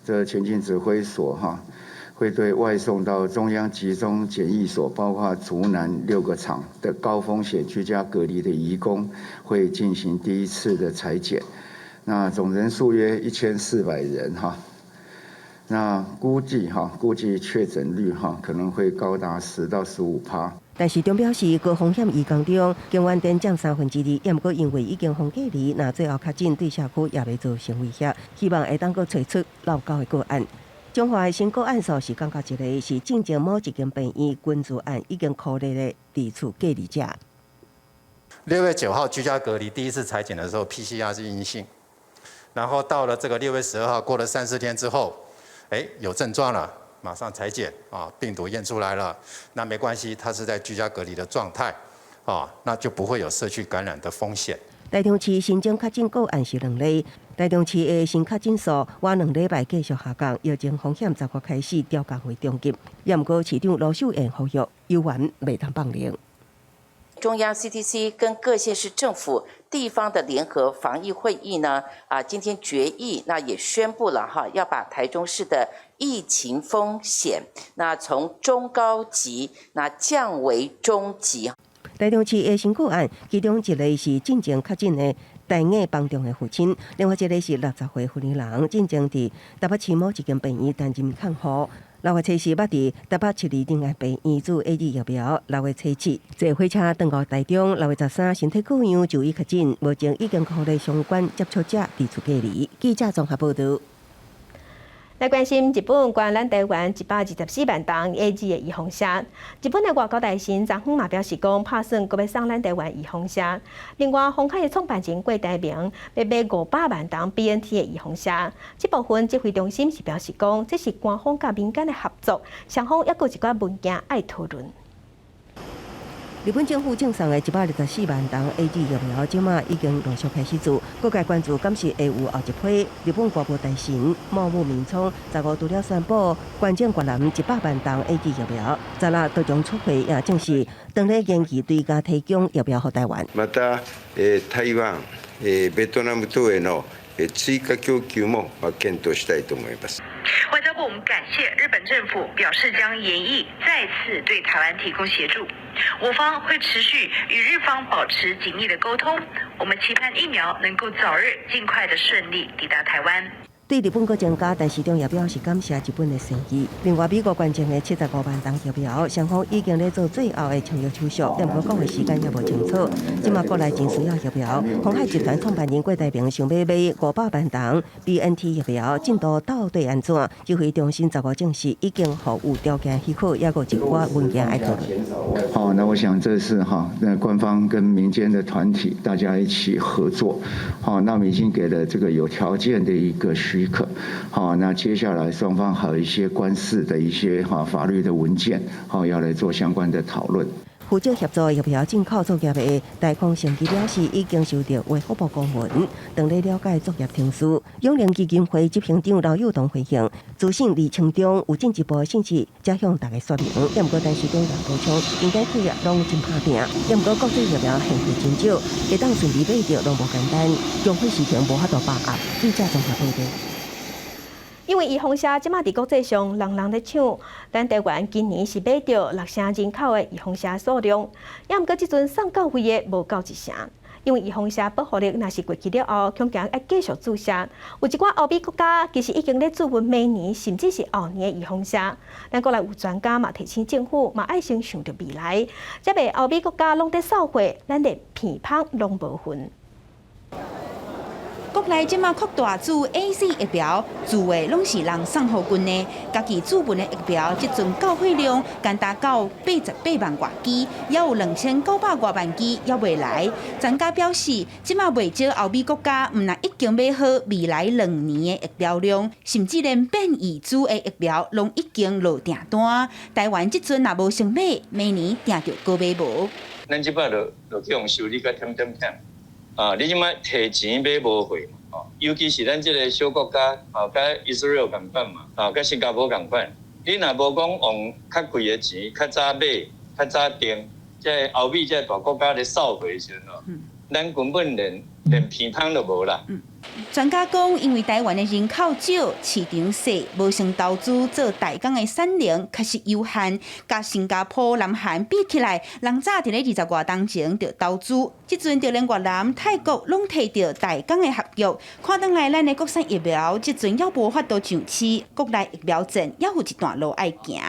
這前進指揮所，哈，會對外送到中央集中檢疫所，包括竹南六個廠的高風險居家隔離的移工，會進行第一次的採檢。那總人數約1400人哈。那估計哈，估計確診率哈可能會高達10到15趴。但市長表示，高風險移工中，京元電佔2/3，毋過因為已經封隔離，若最後確診對社區也袂造成威脅，希望會當閣揣出漏九的個案。彰化的新個案數是降到一个，是進前某一間病院群聚案已經確認的佇厝隔離者。 6月9號居家隔離第一次採檢的時候，PCR 是陰性，然後到了這個6月12號，過了三四天之後，哎，有症狀了，馬上採檢啊，病毒驗出來了，那沒關係，他是在居家隔離的狀態，啊，那就不會有社區感染的風險。台中市新增確診個案是2例，台中市的新確診數倚2禮拜繼續下降，疫情風險10月開始調降為中級。也毋過市長盧秀燕呼籲，猶原袂當放任。中央 CDC 跟各縣市政府地方的聯合防疫會議呢，啊，今天決議，那也宣布了哈，要把台中市的疫情風險，那從中高級，那降為中級。台中市的新個案，其中一个是進前確診的大雅幫中的父親，另外一个是60歲婦年人，進前佇台北市某一間病院擔任看護。6月24捌佇台北市立仁愛病院注 AZ 疫苗。6月27坐火車轉到台中，6月13身體各樣就醫確診，目前已經予相關接觸者佇厝隔離。記者綜合報導。來關心日本捐咱台灣124萬筒 AZ 的預防射。日本的外交大臣昨昏嘛表示講，拍算閣欲送咱台灣預防射。另外，鴻海的創辦人郭台銘欲買500萬筒 BNT 的預防射。這部分指揮中心是表示講，這是官方佮民間的合作，雙方猶閣有一寡文件愛討論。日本政府贈送的124萬筒 AZ 疫苗，這馬已經陸續開始注。各界關注，敢是會有後一批？日本外務大臣茂木敏充15除了宣布捐贈越南100萬筒 AZ 疫苗，16都將出會也證實，當咧研議追加提供疫苗予台灣。また、台灣、ベトナム等への追加供給も検討したいと思います。外交部，我們感謝日本政府表示將研議再次對台灣提供協助，我方會持續與日方保持緊密的溝通，我們期盼疫苗能夠早日盡快的順利抵達台灣。對日本閣增加，但市長也表示感謝日本的善意。另外，美國捐贈的75萬筒疫苗，雙方已經咧做最後的簽約手續，但毋過講的時間猶無清楚。這馬國內真需要疫苗，鴻海集團創辦人郭台銘想欲買500萬筒 BNT 疫苗，進度到底按怎？指揮中心15證實已經予有條件許可，猶閣一寡文件愛討論。好，那我想這是哈，那官方跟民間的團體大家一起合作，好，那麼已經給了這個有條件的一個許可，好，那接下來雙方還有一些官司的一些哈法律的文件，好，要來做相關的討論。負責協助疫苗進口作業的台康生技表示，已經收到衛福部公文，正咧了解作業程序。永齡基金會執行長劉幼彤回應，資訊歷程中有進一步的信息，才向大家說明。毋過，陳時中也補充，民間企業攏真拍拚，毋過國際疫苗現貨真少，會當順利買著攏無簡單，供貨事情無法度把握。記者綜合報導。因為預防射這馬佇國際上人人咧搶，咱台灣今年是買著6成人口的預防射數量，也毋過這陣送到位的無夠一成。因為預防射保護力若是過去了後，恐驚愛繼續注射。有一寡歐美國家其實已經咧注文明年甚至是後年的預防射。咱國內有專家嘛提醒政府嘛愛先想著未來，才袂歐美國家攏佇掃貨，咱連鼻芳攏無份。國內這馬擴大注 AZ 疫苗，注的攏是人送予阮的，家己注文的疫苗，這陣到貨量干焦到88萬外支，猶有2900外萬支猶未來。專家表示，這馬袂少歐美國家，毋但已經買好未來2年的疫苗量，甚至連變異株的疫苗攏已經落訂單。台灣這陣若無先買，明年定著閣買無。咱這擺就就去予修理甲忝忝忝。啊！你這擺提錢買無貨嘛？哦，尤其是咱這个小國家，啊，佮 Israel 仝款嘛，啊，佮新加坡仝款。你若無講用較貴的錢，較早買，較早訂，這歐美這大國家咧掃貨的時陣哦，咱根本連連鼻芳都無啦。專家講，因為台灣的人口少，市場細，無先投資做代工的產能確實有限。佮新加坡、南韓比起來，人早佇咧20外冬前就投資，這陣就連越南、泰國攏提著代工的合約。看轉來，咱的國產疫苗這陣猶無法度上市，國內疫苗戰猶有一段路愛行。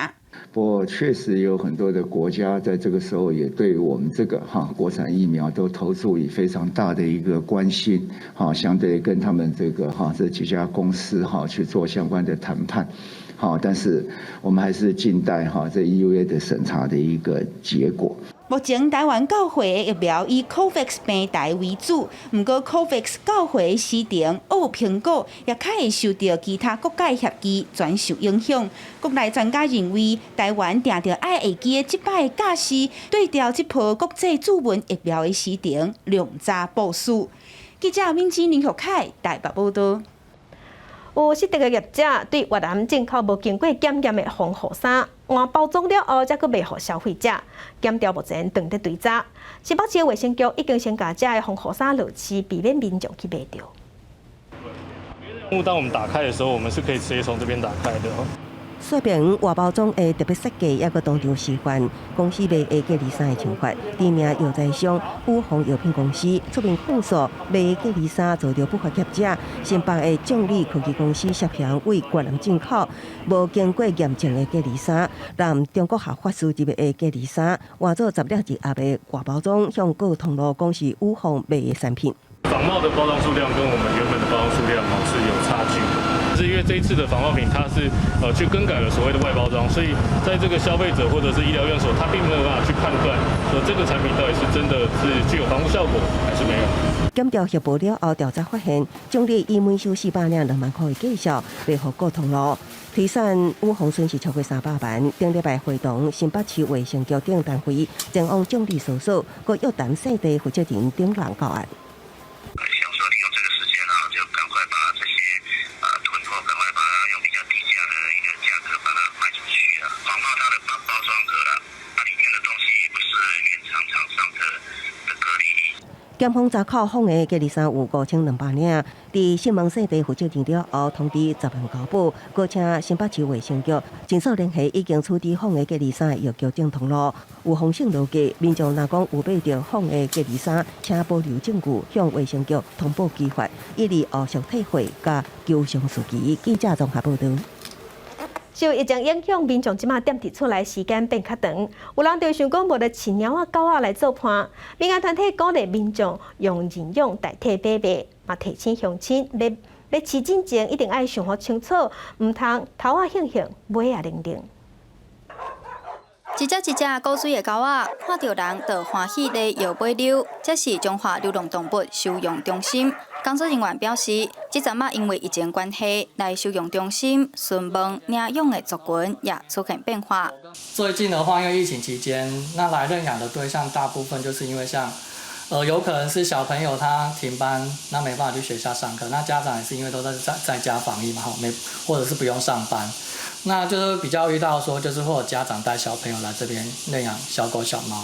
不過確實有很多的國家在這個時候也對我們這個哈國產疫苗都投注以非常大的一個關心，哈，相對跟他們這個哈這幾家公司哈去做相關的談判，好，但是我們還是靜待哈這 EUA 的審查的一個結果。目前台灣到貨的疫苗以 COVAX 平台為主，毋過 COVAX 到貨的時程有評估，也較會受著其他國家協議轉受影響。國內專家認為，台灣定著愛會記得這擺的教訓，對著這波國際注文疫苗的時程量早部署。記者敏芝林玉凱台北報導。有失德的業者對越南進口無經過檢驗的防護衫換包裝了後，才閣賣予消費者，檢調目前正佇追查。新北市衛生局已經先共這个防護衫落市，避免民眾去買著。當我們打開的時候，我們是可以直接從這邊打開的。說明外包裝的特別設計，抑閣當場示範公司賣的隔離衫的手法。知名藥材商五鴻藥品公司出面控訴賣隔離衫遭著不法業者。新北的眾力科技公司涉嫌對越南進口無經過驗證的隔離衫，讓中國合法輸入的隔離衫換做16一盒的外包裝，向各通路講是五鴻賣的產品。仿冒的包裝數量跟我們原本的包裝數量是有差距的。是因為這一次的仿冒品，它是去更改了所謂的外包裝，所以在這個消費者或者是醫療院所，他並沒有辦法去判斷說這個產品到底是真的是具有防護效果還是沒有。檢調協報了後，調查發現，眾力以每收400領2萬塊的價數賣予各通路，推算五鴻損失超過300萬。頂禮拜會同新北市衛生局等單位前往眾力搜索，閣約談姓鄭負責人等人到案。想說利用這個時間啊，就趕快把這些囤貨，趕快把它用比較低價的一個價格把它賣出去啊。仿冒它的包包裝盒啦，它裡面的東西不是原廠廠商的隔離衣。檢方查扣仿的隔離衫有5200領，佇訊問姓鄭負責人了後，通知10萬交保，閣請新北市衛生局盡速聯繫已經處置仿的隔離衫的藥局等通路。有風險落價，民眾若講有買著仿的隔離衫，請保留證據，向衛生局通報舉發，以利後續退貨佮求償事宜。記者綜合報導。受疫情影響，民眾這馬踮佇厝內時間變較長，有人就想講無著飼貓仔狗仔來做伴。民間團體鼓勵民眾用認養代替買賣，嘛提醒鄉親欲欲飼之前一定愛想予清楚，毋通頭仔興興，尾仔零零。一隻一隻古錐的狗仔，看著人就歡喜咧搖尾溜。這是彰化流浪動物收容中心工作人員表示，這陣仔因為疫情關係，來收容中心詢問領養的族群也出現變化。最近的話，因為疫情期間，那來認養的對象大部分就是因為像，有可能是小朋友他停班，那沒辦法去學校上課，那家長也是因為都在家防疫嘛，吼，沒或者是不用上班。那就是比較遇到說，就是會有家長帶小朋友來這邊認養小狗小貓。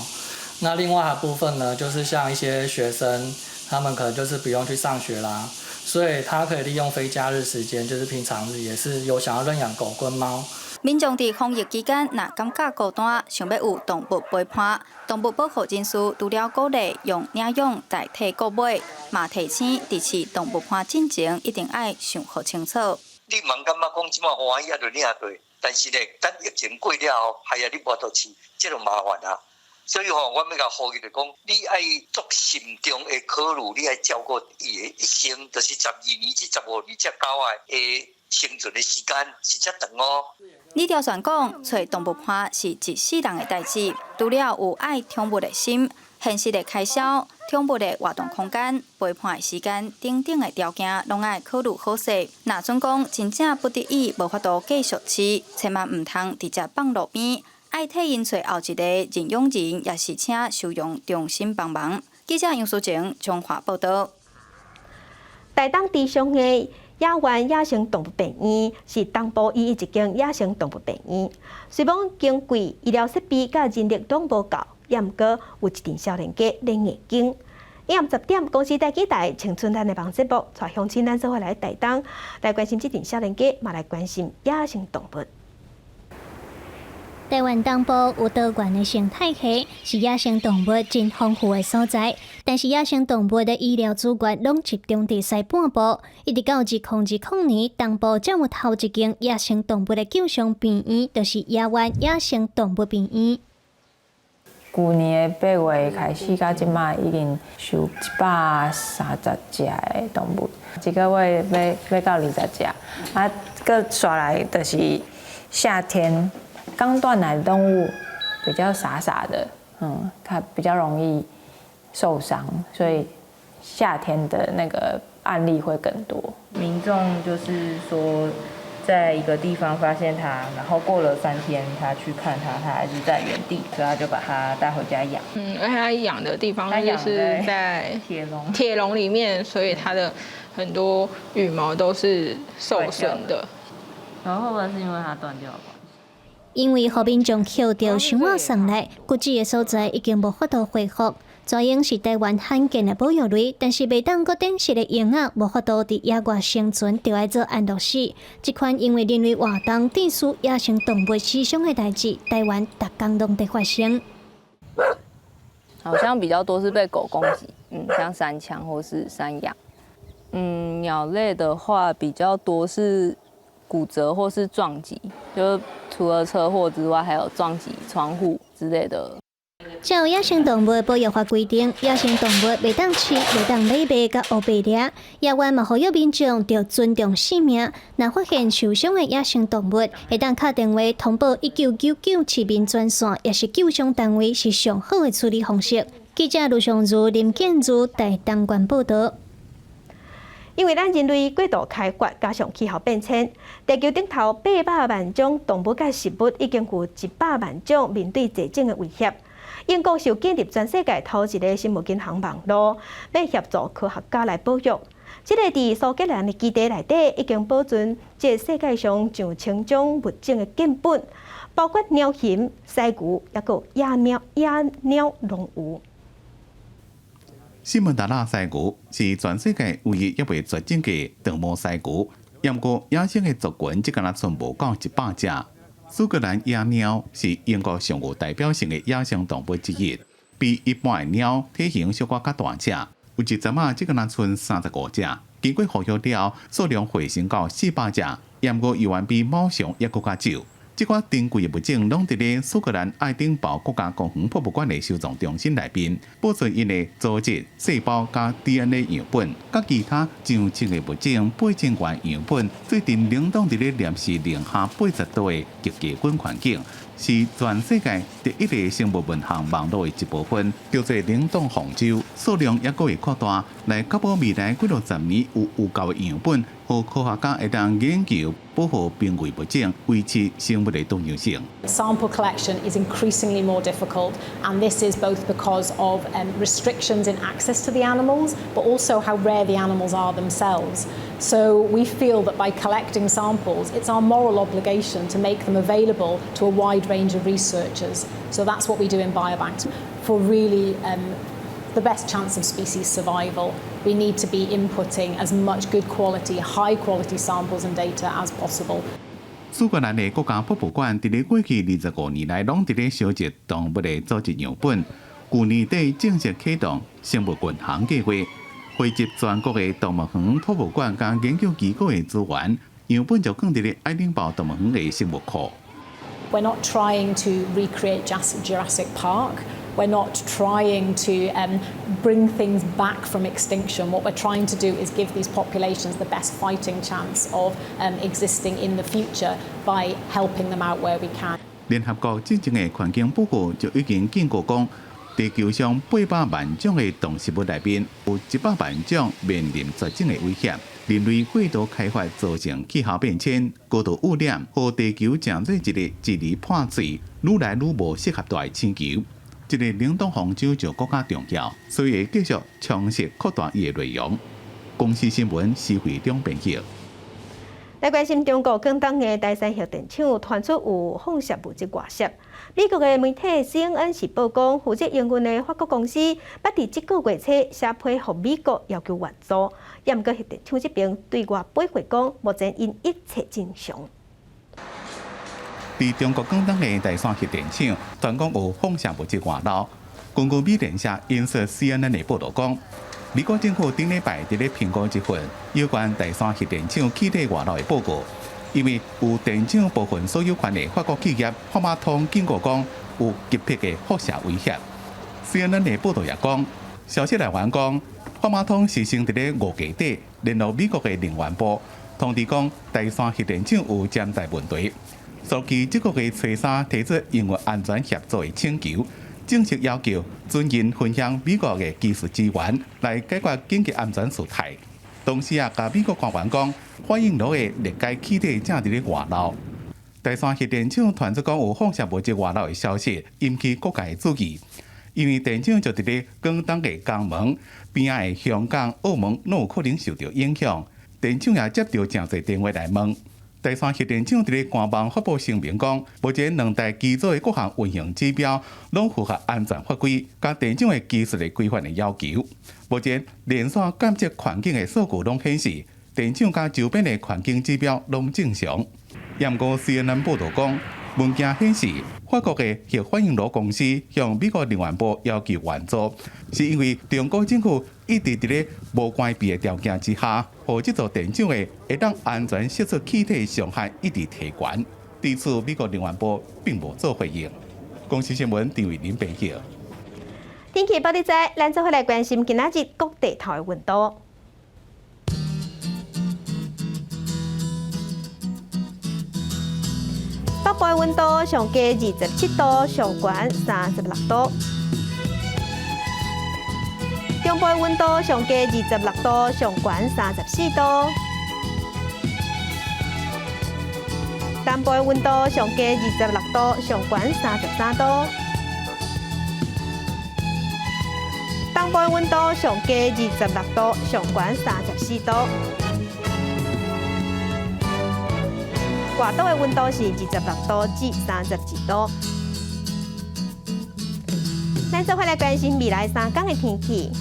那另外一部分呢，就是像一些學生，他們可能就是不用去上學啦，所以他可以利用非假日時間，就是平常日也是有想要認養狗跟貓。民眾佇防疫期間，若感覺孤單，想欲有動物陪伴，動物保護人士除了鼓勵用領養代替購買，嘛提醒佇飼動物伴進前，一定愛想予清楚。你毋感覺講這馬歡喜啊，就領對，但是呢，等疫情過了後，係啊，你無法度飼，這就麻煩啊。所以吼，我欲共呼籲就講，你愛足慎重的考慮，你愛照顧伊的一生，就是12年至15年這狗仔的生存的時間是遮長哦。李調算講，揣動物伴是一世人的代誌，除了有愛寵物的心，現實的開銷、寵物的活動空間、陪伴的時間等等的條件，攏愛考慮好勢。若準講真正不得已無法度繼續飼，千萬毋通直接放路邊。愛替𪜶揣後一个認養人，抑是請收容中心幫忙。記者楊淑靜彰化報導。台東池上的野灣野生動物病院是東部唯一一間野生動物病院。雖罔經費、醫療設備佮人力攏無夠，也毋過有一陣少年家咧硬撐。暗10點，公視台語台青春咱的網節目，帶鄉親咱做伙來台東來關心這陣少年家，嘛來關心野生動物。台灣東部有多元的生態系，是野生動物真豐富的所在。但是野生動物的醫療資源攏集中佇西半部，一直到2020年，東部才有頭一間野生動物的救傷病院，就是野灣野生動物病院。舊年的8月開始到這擺，已經收130隻的動物，一個月欲到20隻。啊，閣紲來就是夏天。剛斷奶的動物比較傻傻的，它比較容易受傷，所以夏天的那個案例會更多。民眾就是說，在一個地方發現它，然後過了3天，他去看它，它還是在原地，所以他就把它帶回家養。而且它養的地方就是在鐵籠鐵籠裡面，所以它的很多羽毛都是受損的。然後會不會是因為它斷掉了？因為予民眾抾著傷仔送來，骨折的所在已經無法度恢復。蛇鷹是台灣罕見的保育類，但是袂當閣展示的鷹仔無法度佇野外生存，就愛做安樂死。這款因為人類活動致使野生動物死傷的代誌，台灣逐工攏佇發生。好像比較多是被狗攻擊，像山羌或是山羊。鳥類的話比較多是骨折或是撞擊，就除了車禍之外，還有撞擊窗戶之類的。照野生動物保育法規定，野生動物袂當飼、袂當買賣佮烏白掠。野灣嘛呼籲民眾著尊重生命。若發現受傷的野生動物，會當敲電話通報1999市民專線，抑是救傷單位，是上好的處理方式。記者盧尚如、林建如台東縣報導。因為咱人類過度開發，加上氣候變遷，地球頂頭800萬種動物佮植物已經有100萬種面對絕種的威脅。英國就建立全世界頭一个生物銀行網路，欲協助科學家來保育。這个佇蘇格蘭的基地內底，已經保存這世界上上千種物種的建本，包括貓熊、犀牛，抑閣野貓、野鳥、龍魚。西門達拉犀牛是全世界唯一猶未絕種的長毛犀牛，毋過野生的族群只敢若賰無夠100隻。蘇格蘭野貓是英國上有代表性的野生動物之一，比一般的貓體型小可較大隻，有一陣仔只敢若賰35隻，經過復育了後，數量回升到400隻，毋過猶原比貓熊猶閣較少。這寡珍貴的物種攏佇咧蘇格蘭愛丁堡國家公園博物館的收藏中心內面，保存𪜶的組織、細胞佮 DNA 樣本，佮其他上千个物種8千萬樣本，做陣冷凍佇咧攝氏零下80度的極低溫環境，是全世界第一个生物銀行網路的一部分，叫做冷凍方舟，數量猶閣會擴大，來確保未來幾落十年有有夠的樣本，予科學家會當研究保護瀕危物種，維持生物的多樣性。 Sample collection is increasingly more difficult, and this is both because of restrictions in access to the animals, but also how rare the animals are themselves. So we feel that by collecting samples, it's our moral obligation to make them available to a wide range of researchers. So that's what we do in biobanks. For really the best chance of species survival, we need to be inputting as much good quality, high quality samples and data as possible. 蘇格蘭的國家博物館佇咧過去25年來，攏佇咧收集動物的組織樣本。舊年底正式啟動生物銀行計劃，匯集全國的動物園、博物館佮研究機構的資源，樣本就放佇咧愛丁堡動物園的生物庫。 We're not trying to recreate Jurassic Park. We're not trying to bring things back from extinction. What we're trying to do is give these populations the best fighting chance of existing in the future by helping them out where we can. 聯合國之前的環境報告就已經警告講，地球上800萬種的動植物內面，有100萬種面臨絕種的危險。人類過度開發造成氣候變遷、高度污染，予地球成做一个支離破碎、愈來愈無適合蹛的星球。這个冷凍方舟就閣較重要，所以會繼續充實擴大伊的內容。公視新聞施惠中編輯。來關心中國廣東的台山核電廠傳出有放射物質外洩。美國的媒體 CNN 是報講，負責營運的法國公司捌佇這個月初寫批予美國要求援助，也毋過核電廠這邊對外回覆講，目前𪜶一切正常。佇中國廣東的台山核電廠，傳講有放射物質外漏。根據美聯社引述 CNN 的報導講，美國政府頂禮拜佇咧評估一份有關台山核電廠氣體外漏的報告，因為有電廠部分所有權的法國企業法馬通警告講有急迫的輻射威脅。CNN 的報導也講，消息來源講，法馬通是先佇咧5月底聯絡美國的能源部，通知講台山核電廠有潛在問題。所以這個月初三提出營運安全協助的請求，正式要求准𪜶分享美國的技術資源來解決緊急安全事態。同時也共美國官員講，反應爐的裂解氣體正佇咧外漏。台山核電廠傳出講有放射物質外漏的消息，引起各界的注意。因為電廠就佇咧廣東的江門邊仔的香港、澳門，攏有可能受著影響。電廠也接著誠濟電話來問。台山核電廠佇咧官網發布聲明講，目前兩台機組的各項運行指標攏符合安全法規，佮電廠的技術的規範的要求。目前連線監測環境的數據攏顯示，電廠佮周邊的環境指標攏正常。毋過 CNN 報導講，文件顯示，法國的核反應爐公司向美國能源部要求援助，是因為中國政府一直佇咧無關閉的條件之下，予這座電廠的會當安全釋出氣體上限一直提懸。對此，美國能源部並無做回應。公視新聞陳慧琳編輯。天氣報你知，咱做伙來關心今仔日各地頭的溫度。北部的溫度上低27度，上懸36度。中部的溫度上低26度，上懸34度。南部的溫度上低26度，上懸33度。東部的溫度上低26度，上懸34度。外島的溫度是26度至32度。咱做伙來關心未來3天的天氣。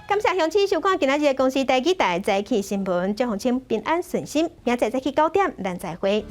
感謝鄉親收看今仔日的公視台語台早起新聞，祝鄉親平安順心。明仔載早起9點，咱再會。